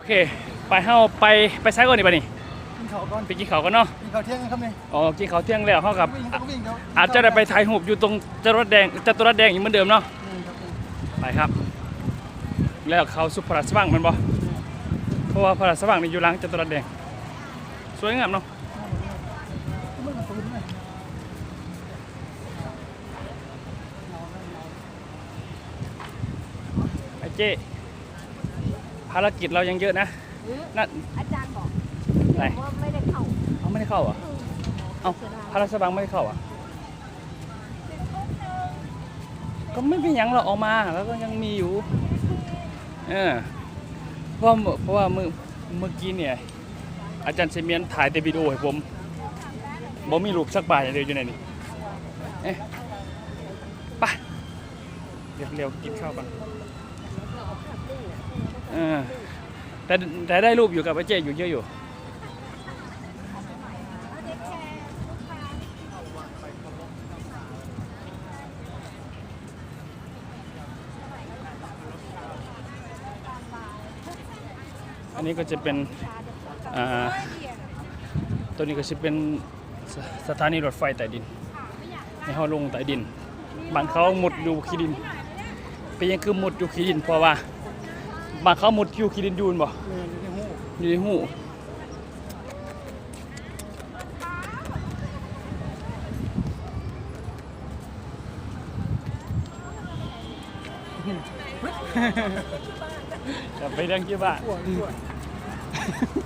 ເຄ ໄປ ເຮົາໄປ ໄປໃສກ່ອນນີ້ບັດນີ້? ກິນເຂົ້າກ່ອນ ໄປກິນເຂົ້າກ່ອນເນາະ. ກິນເຂົ້າທ່ຽງແລ້ວຄັບນີ້. ອໍ ກິນເຂົ້າທ່ຽງແລ້ວ ເຮົາກໍ ວິ່ງ ອາດ ວິ່ງ ອາດຈະໄດ້ໄປຖ່າຍຮູບຢູ່ຕົງຈະຕວດແດງ ຈະຕຸລັດແດງອີກເໝືອນເດີມເນາະ. ແມ່ນຄັບ ໄປຄັບ ແລ້ວເຂົ້າສູ່ພະລາຊະວັງແມ່ນບໍ່? ແມ່ນ ເພາະວ່າພະລາຊະວັງນີ້ຢູ່ຫຼັງຈະຕຸລັດແດງ ສວຍງາມເນາະ. ໄອ້ເຈ້ ພາລະກິດເຮົາຍັງເຍີະນະ. ອືມ ນັ້ນ ອາຈານບອກ ໄດ້ ວ່າໄມ່ໄດ້ເຂົ້າ. ເອົາ ໄມ່ໄດ້ເຂົ້າຫວາ? ອືມ ເອົ້າ ເສຍດາຍ ພະລາຊະວັງໄມ່ໄດ້ເຂົ້າຫວາ? ກໍໄມ່ເປັນຫຍັງ ລາວອອກມາ ລາວກໍຍັງມີຢູ່. ເອີ ເພາະວ່າ ເພາະວ່າມື້ ມື້ກີ້ນີ້ ອາຈານເຊມຽນຖ່າຍແຕ່ວິດີໂອໃຫ້ຜົມ ບໍ່ມີຮູບສັກບາດເລີຍຢູ່ໃນນີ້. ເອີ ໄປ ດຽວ ດຽວກິນເຂົ້າກ່ອນ. ເອີ ແຕ່ ແຕ່ໄດ້ຮູບຢູ່ກັບອ້າຍເຈ້ຢູ່ ເຍອະຢູ່. ອັນນີ້ກໍຈະເປັນ ອ່າ ຕົວນີ້ກໍຊິເປັນ ສະ ສະຖານີລົດໄຟໃຕ້ດິນ ໃຫ້ເຮົາລົງໃຕ້ດິນ. ບ້ານເຂົາມຸດຢູ່ຂີ້ດິນ. ເປັນຫຍັງຄືມຸດຢູ່ຂີ້ດິນ? ເພາະວ່າບ້ານເຂົາມຸດຢູ່ຂີ້ດິນຢູ່ແມ່ນບໍ່? ແມ່ນ ຢູ່ໃນຮູ ຢູ່ໃນຮູ. ຈະໄປເລື່ອງທີ່ບ້ານ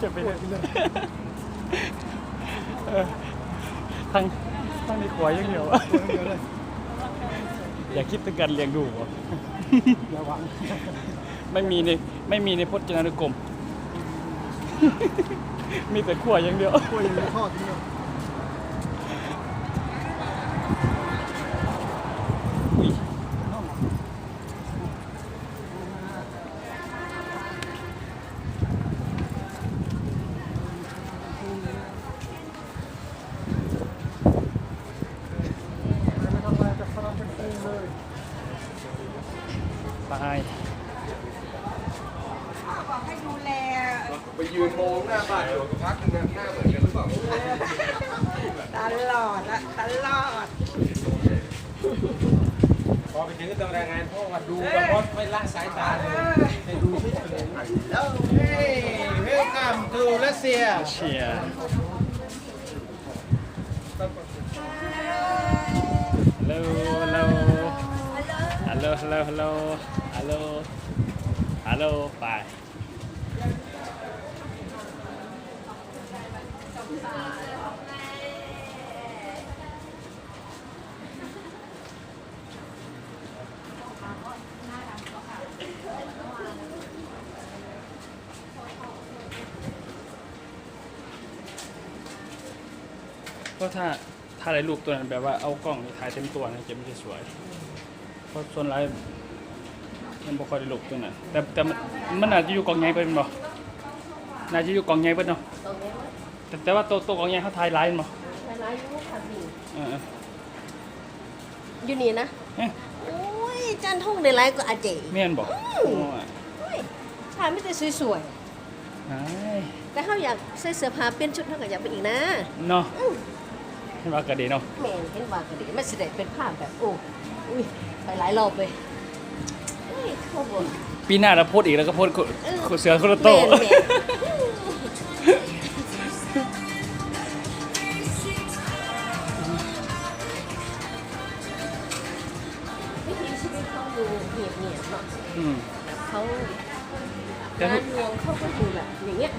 ຈະໄປເລື່ອງ ເອີ ທັງ ທັງໃນຄົວຢ່າງດຽວ ຢ່າຄິດເຖິງການລ້ຽງດູບໍ່? ຢ່າຫວັງ ໄມ່ມີໃນ ໄມ່ມີໃນພົດຈະນານຸກົມ ມີແຕ່ຄົວຢ່າງດຽວ ຄົວຢ່າງດຽວ ທອດຢ່າງດຽວ. ອຸ້ຍ ໄປ ໄປຢືນມອງໜ້າບ້ານຢູ່ພັກໜຶ່ງນະ ໜ້າເໝືອນກັນຫຼືເປົ່າ? ຕະຫຼອດລະ ຕະຫຼອດ. ພໍໄປເຖິງກໍຕ້ອງລາຍງານ ເພາະວ່າດູແລ້ວບໍ່ໄປລະສາຍຕາເລີຍ ໃຫ້ດູເສຍໆ. Hey, welcome to Russia. Russia. Hello, hello. Hello, hello, hello. Hello. Hello, bye. ເພາະຖ້າ ຖ້າໄດ້ຮູບຕົວນັ້ນ ແບບວ່າເອົາກ້ອງນີ້ຖ່າຍເຕັມຕົວນະ ຈະມັນຈະສວຍ. ເພາະສ່ວນຫຼາຍມັນບໍ່ຄ່ອຍໄດ້ຮູບຕົວນັ້ນ ແຕ່ ແຕ່ມັນ ມັນໜ້າຈະຢູ່ກ້ອງໃຫຍ່ເບິດແມ່ນບໍ່? ໜ້າຈະຢູ່ກ້ອງໃຫຍ່ເບິດເນາະ. ກ້ອງໃຫຍ່ເບິດ ແຕ່ ແຕ່ວ່າໂຕ ໂຕກ້ອງໃຫຍ່ເຮົາຖ່າຍຫຼາຍແມ່ນບໍ່? ຖ່າຍຫຼາຍຢູ່ ພາບນີ້ ເອີ ເອີ ຢູ່ນີ້ນະ. ເອີ ໂອ້ຍ ຈານທອງໄດ້ຫຼາຍກວ່າອາເຈ. ແມ່ນບໍ່? ອືມ ໂອ້ຍ ໂອ້ຍ ພາບມີແຕ່ສວຍໆ. ອ້າຍ ແຕ່ເຮົາຢາກໃສ່ເສື້ອຜ້າປ່ຽນຊຸດ ເຮົາກໍຢາກໄປອີກນະ ເນາະ. ອືມ ເຫັນວ່າກໍດີເນາະ. ແມ່ນ ເຫັນວ່າກໍດີ ມັນຊິໄດ້ເປັນພາບແບບ ໂອ້ ອຸ້ຍ ໄປຫຼາຍລອບເວີຍ. ອຸ້ຍ ໂອ້ໂຫ ປີໜ້າລະໂພດອີກ ແລ້ວກໍໂພດ ເອີ ເສື້ອຄົນລະໂຕ. ແມ່ນ ແມ່ນ ວິຖີຊີວິດເຂົາຢູ່ງຽບໆເນາະ. ອືມ ແບບເຂົາ ແຕ່ທຸກ ງານຫຼວງເຂົາກໍຢູ່ແບບຢ່າງເງຍ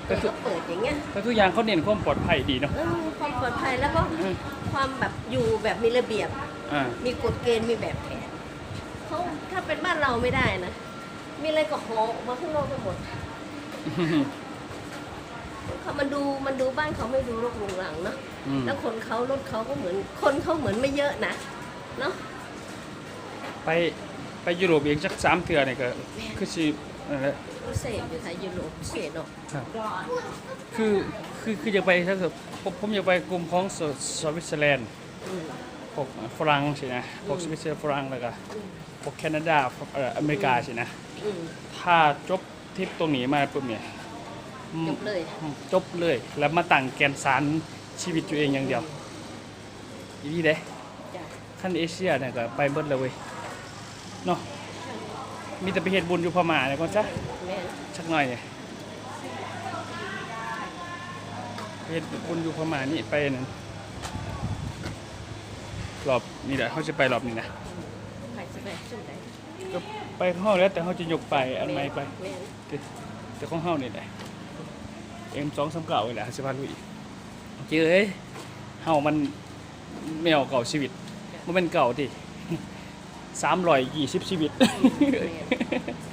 ແຕ່ທຸກ ເປີດ ເປີດຢ່າງເງຍ ແຕ່ທຸກຢ່າງເຂົາເນັ້ນຄວາມປອດໄພດີເນາະ. ເອີ ຄວາມປອດໄພ ແລ້ວກໍ ເອີ ຄວາມແບບຢູ່ແບບມີລະບຽບ ອ່າ ມີກົດເກນ ມີແບບແຜນ. ເຂົາ ຖ້າເປັນບ້ານເຮົາໄມ່ໄດ້ນະ ມີອະໄລກໍຫໍອອກມາຂ້າງນອກໄປໝົດ. ເຂົາ ມັນດູ ມັນດູ ບ້ານເຂົາໄມ່ດູລົກລຸງລັງເນາະ. ອືມ ແລ້ວຄົນເຂົາ ລົດເຂົາກໍເໝືອນ ຄົນເຂົາເໝືອນໄມ່ເຍີະນະ ເນາະ. ໄປ ໄປຢູໂຣບອີກຈັກສາມເທື່ອນີ້ກໍ ແມ່ນ ຄືຊິ ນັ້ນແຫຼະ ພິເສດຢູ່ໄທ ຢູໂຣບພິເສດເນາະ. ຄັບ ຄື ຄື ຄືຢາກໄປ ຄື ຜົມ ຜົມຢາກໄປກຸ່ມຂອງ ສ- ສະວິດເຊີແລນ ອືມ ພວກຝຣັ່ງຊີ້ນະ ອືມ ພວກສະວິດເຊີຝຣັ່ງ ແລ້ວກໍ ອືມ ພວກແຄນາດາ ເອີ ອາເມລິກາ ອືມ ຊີ້ນະ. ອືມ ຖ້າຈົບ ທຣິບຕົງນີ້ມາປຸບນີ້ ອືມ ຈົບເລີຍ ຈົບເລີຍ ແລ້ວມາຕັ້ງແກ່ນສານຊີວິດຕົວເອງຢ່າງດຽວ ອີ່ຫຼີເດ້. ຈ້ະ ຄັນເອເຊຍນີ້ກໍໄປເບິດແລ້ວເວີຍເນາະ ມີແຕ່ໄປເຮັດບຸນຢູ່ພະມ້ານີ້ກ່ອນຊະ. ແມ່ນ ຈັກໜ້ອຍນີ້ ໄປເຮັດບຸນຢູ່ພະມ້ານີ້ ໄປນັ້ນ ລອບນີ້ແຫຼະ ເຮົາຊິໄປລອບນີ້ນະ. ໃຜຊິໄປຊຸມໃດ? ກໍໄປຂອງເຮົາແຫຼະ ແຕ່ເຮົາຈະຍົກປ້າຍອັນໃໝ່ໄປ. ແມ່ນ ແຕ່ຂອງເຮົານີ້ແຫຼະ ເອັມສອງສາມເກົ້ານີ້ແຫຼະ ເຮົາຊິພາລຸຍ. ໂອເຄເອີຍ ເຮົາມັນແມວເກົ່າຊີວິດ ບໍ່ແມ່ນເກົ່າຕິ ສາມຮ້ອຍຊາວຊີວິດ. ແມ່ນ